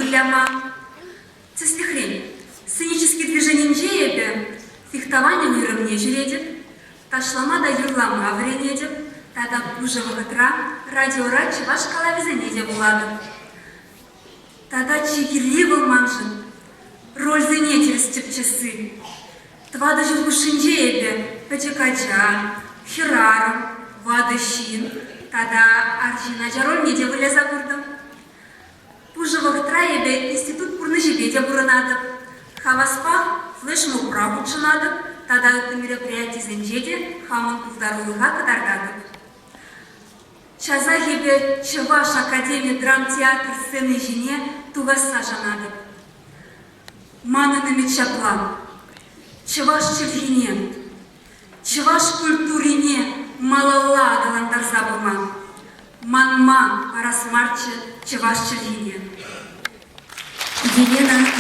выляма. Тӗслӗхрен, сценический движенинче эпӗ фехтовани уйрӑмне ҫӳретӗп, ташлама та юрлама вӗренетӗп тата пушӑ вӑхӑтра радиора чӑваш калавӗсене те вулатӑп. Тата чи кирли вӑл маншӑн рольсене тӗрӗс тӗпчесси. Тӑватӑ ҫул хушшинче эпӗ пӗчӗк ача, хӗрарӑм, ватӑ ҫын тата арҫын ача рольне те выляса куртӑм. Пушӑ вӑхӑтра эпӗ институт пурнӑҫӗпе те пурӑнатӑп. Хаваспах флешмобра хутшӑнатӑп тата ытти мероприятисенче те хамӑн пултарулӑха кӑтартатӑп. Часах эпӗ Чӑваш академи драмтеатр сцени ҫине тухасса шанатӑп. Манӑн ӗмӗт ҫапла: чӑваш чӗлхине, чӑваш культурине малалла аталантарса пыма, манма парас марччӗ чӑваш чӗлхине. Елена.